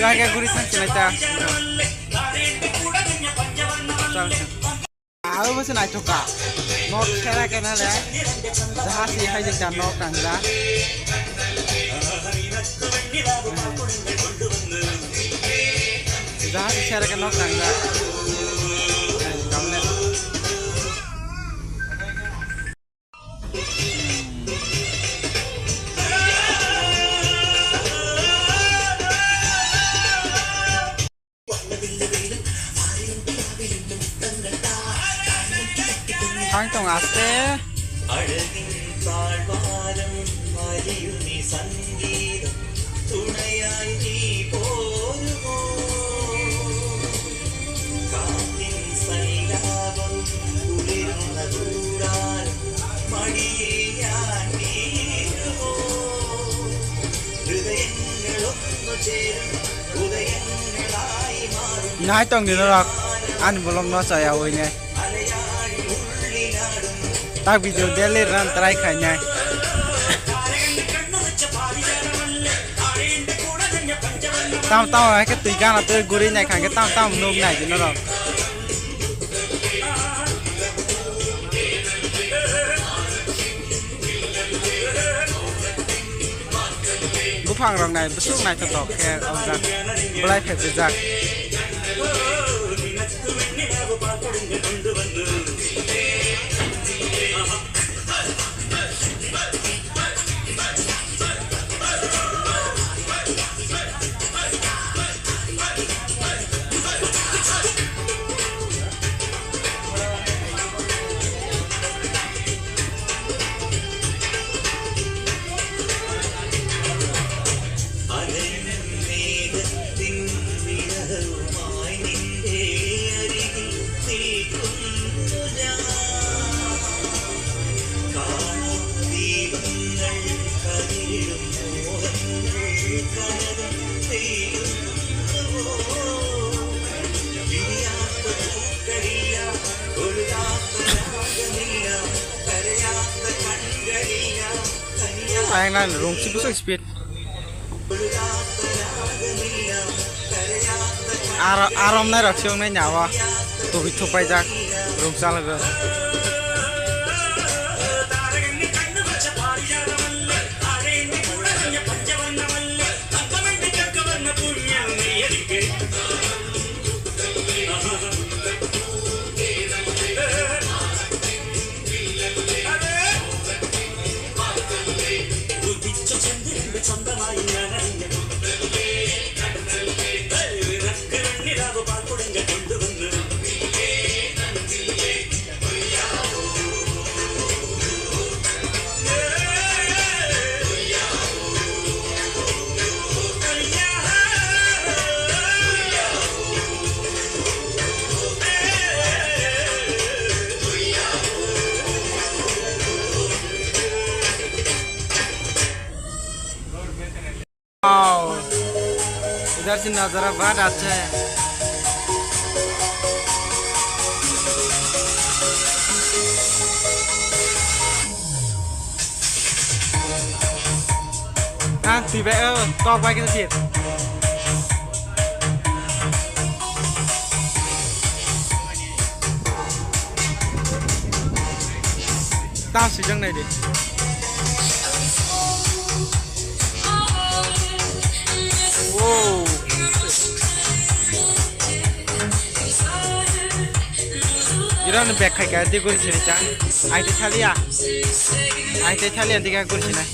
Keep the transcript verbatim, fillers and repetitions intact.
Kaya guri sang chinai ta. Aro bose naithok ka. Nok sera kena le. Jaha si hai jekta nok tangja. Jaha si sera kena nok tangja. Ang tong aste. Nai tong di norok ani bolong no chaya oi ne. Tak video daily run try khai nai. Tam tam hai ke twi gana twi guri nai kha ke tam tam nuk nai di norok. Buphang rok nai bwswk naithotok khe wngjak, bwlai phepjak. Ayang nang rung si busuk speed. Ar-, arom nai rok se wngnai nyawa. Tubui thupaijak rung chalgo. Wow, इधर से नजारा बहुत अच्छा है। Ah, tiba, oh, tok bai kita sih. Tam swijak nai di. Wow. Iro ni bag khai ka, di guri sini cha. Ai te thaliya. Ai te thaliya, di ka guri sini.